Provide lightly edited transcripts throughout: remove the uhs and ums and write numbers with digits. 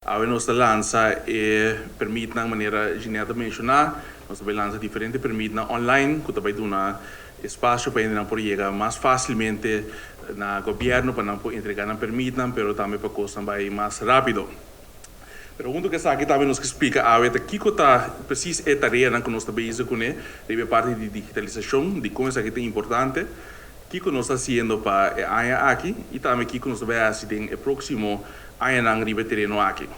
Awe nos ta lansa e pèrmitnan, manera Ginette a menshoná. Nos ta lansa diferente pèrmitnan online ku ta bai duna espasio pa hende por yega mas fásilmente na gobièrnu pa nan por entregá nan pèrmitnan, pero tambe pa kos bai mas rápido. Pero huntu ku esaki tambe nos ke splika awe ta kiko ta presis e tareanan ku nos ta bezig kuné riba e parti di digitalisashon, di kon esaki ta importante, kiko nos ta hasiendo pa e aña aki i tambe kiko nos ta bai hasi den e próksimo añanan riba e tereno aki.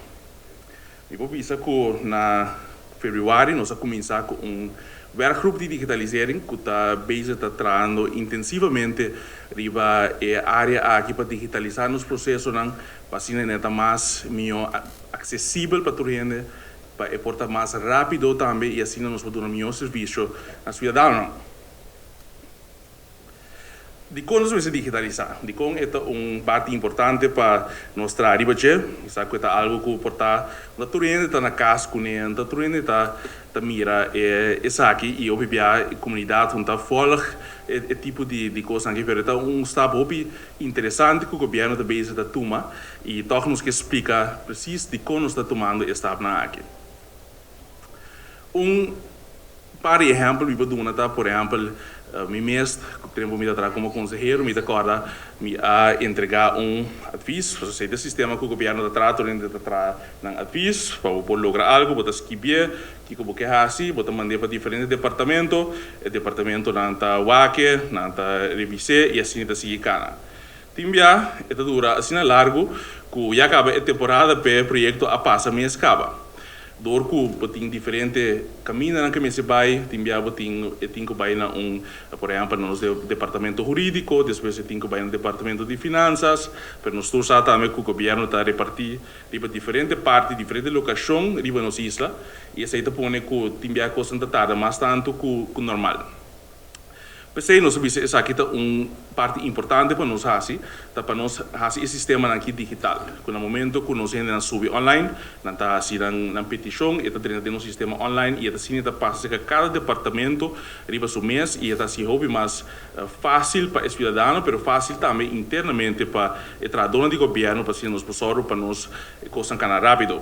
Mi por bisa ku na febrüari nos a kuminsá ku un werkgroep di digitalisering ku ta bezig, ta trahando intensivamente riba e área aki pa digitalisá nos prosesonan, pa asina ta mas mihó aksesibel pa tur hende, pa e por ta mas rápido tambe i asina nos por duna mihó servisio na siudadano. Di kon nos mester digitalisá? Di kon e ta un parti importante pa nos traha riba dje? Esaki ta algu ku por ta no tur hende ta na kas kuné, no tur hende ta mira esaki i hopi bia komunidat no ta volg e tipo di kos aki, pero ta un stap hopi interesante ku gobièrnu ta bezig ta tuma i toch nos ke splika presis di kon nos ta tumando e stapnan aki. Un par di ehèmpel mi por duna ta, por ehèmpel, mi mes tempu mi ta komo konsehero, mi ta kòrda mi a entregá un advies, osea, e sistema ku gobièrnu ta traha, ta traha un advies pa por logra algu, bo ta skirbi kiko bo ke hasi, bo ta manda pa diferente departamento, e departamentonan ta wak e, nan ta revisá i asina ta sigui kana. Tin bia e ta dura asina largu ku ya kaba e temporada pa e proyekto a pasa mes kaba. Dor ku tin diferente kamindanan ku mester bai, tin bia tin ku bai na un, por ehèmpel, nos departamento hurídiko, despues tin ku bai na departamento di finansa, pero nos tur sa tambe ku gobièrnu ta repartí riba diferente parti, diferente lokashon riba nos isla, i esei ta pone ku tin bia kos ta tarda mas tantu ku normal. P'esei nos bisa esaki ta un parti importante pa nos hasi, ta pa nos hasi e sistema aki digital. Ku na momento ku nos hende subi online, nan ta hasi nan petishon, e ta drenta den un sistema online i asina ta pasa ku kada departamento riba su mes i ta asina hopi mas fásil pa e siudadano, pero fásil tambe internamente pa e trahadó di gobièrnu, pa asina nos por pa nos kos kana rápido.